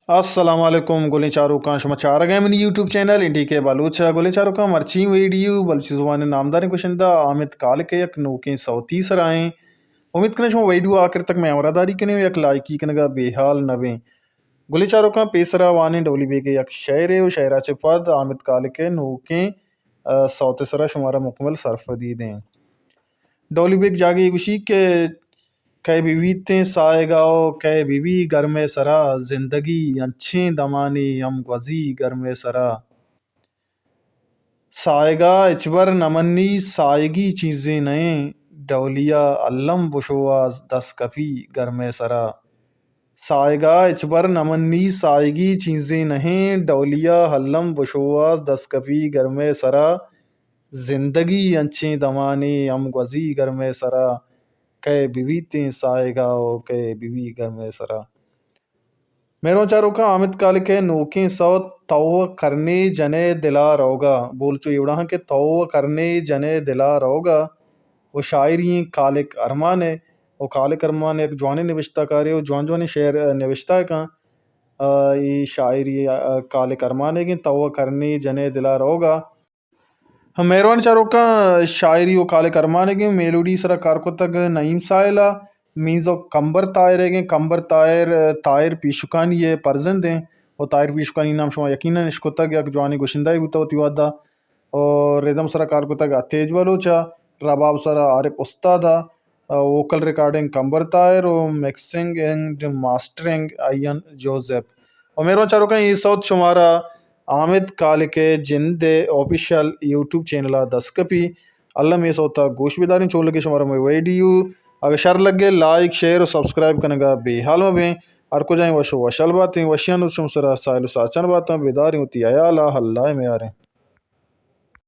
السلام علیکم گلیں چاروکاں، شما چارگ ءَ منی یوٹیوب چینل این ڈی کے بلوچ ءَ۔ گلیں چاروکاں، مرچی ویڈیو بلوچی زبان ءِ نامداریں گشندہ حامد کالک ءِ یک نوکیں سوتی سرا ایں۔ امید کناں شما ویڈیو آخر تک مئے ہمراہ داری کنیں و یک لائکی کنگ ءَ بے حال نہ بیں۔ گلیں چاروکاں، پیسرا وانیں ڈولی بیگ ءِ یک شعرے و شعرا چہ پد حامد کالک ءِ نوکیں، آ، سوت ءِ سرا شمارا مکمل سرپدی دیں۔ ڈولی بیگ جاگہے گوشی کہ کئے بہ بیتیں ساہگا و کئے بہ بی گرمئے سرا، زندگی انچیں دمانے ہم گوزی گرمئے سرا۔ ساہگا ہچبر نہ منی ساہگی چیزے نہ ایں، ڈولیا الم بشواز دست کپی گرمئے سرا۔ ساہگا ہچبر نہ منی ساہگی چیزے نہ ایں، ڈولیا الم بشواز دست کپی گرمئے سرا۔ زندگی انچیں دمانے ہم گوزی گرمئے سرا، کئے بہ بیتیں ساہگا و کئے بہ بی گرمئے سرا۔ مہروان چاروکاں، حامد کالک ءِ نوکیں سوت تو کرنے جنئے دلا روگا، بول چو ایوڑا ہاں کہ تو کرنے جنئے دلا روگا، و شاعری ایں کالک ارمان ءِ، و کالک ارمان یک جوانیں نبشتہ کارے و جوان جوانیں شعر، آ، نبشتہ کاں۔ آ، اے شاعری، آ، کالک ارمان ءِ کہ تو کرنے جنئے دلا روگا۔ مہروان چاروکاں، شاعری و کالک ارمان ءِ کہ میلوڈی سرا کار کتگ نعیم ساحل ءَ، میوزک کمبر طاہر ءِ کہ کمبر طاہر، طاہر پیشکانی ءِ پرزند ایں و طاہر پیشکانی نام شما یقیناً اشکتگ، یک جوانیں گشندہ ئے بوتہ وتی وہدا۔ و ردم سرا کار کتگ عتیج بلوچ ءَ، رباب سرا عارف استاد ءَ، ووکل ریکارڈنگ کمبر طاہر و مکسنگ اینڈ ماسٹرنگ ایان جوزف۔ و مہروان چاروکاں، اے سوت شمارا حامد کالک ءِ جند ءِ آفیشل یوٹیوب چینل ءَ دست کپی۔ الم اے سوت ءَ گوش بداریں، چو لگے شمارا مئے ویڈیو اگہ شر لگے، لائک، شیئر و سبسکرائب کنگ ءَ بے حال مہ بیں۔ ہر کجائیں وش و وشحال باتیں، وشیانی روچ شمئے سرا ساہیل و ساچان باتاں، بداریں وتی ہیال ءَ، اللہ ءِ میاریں۔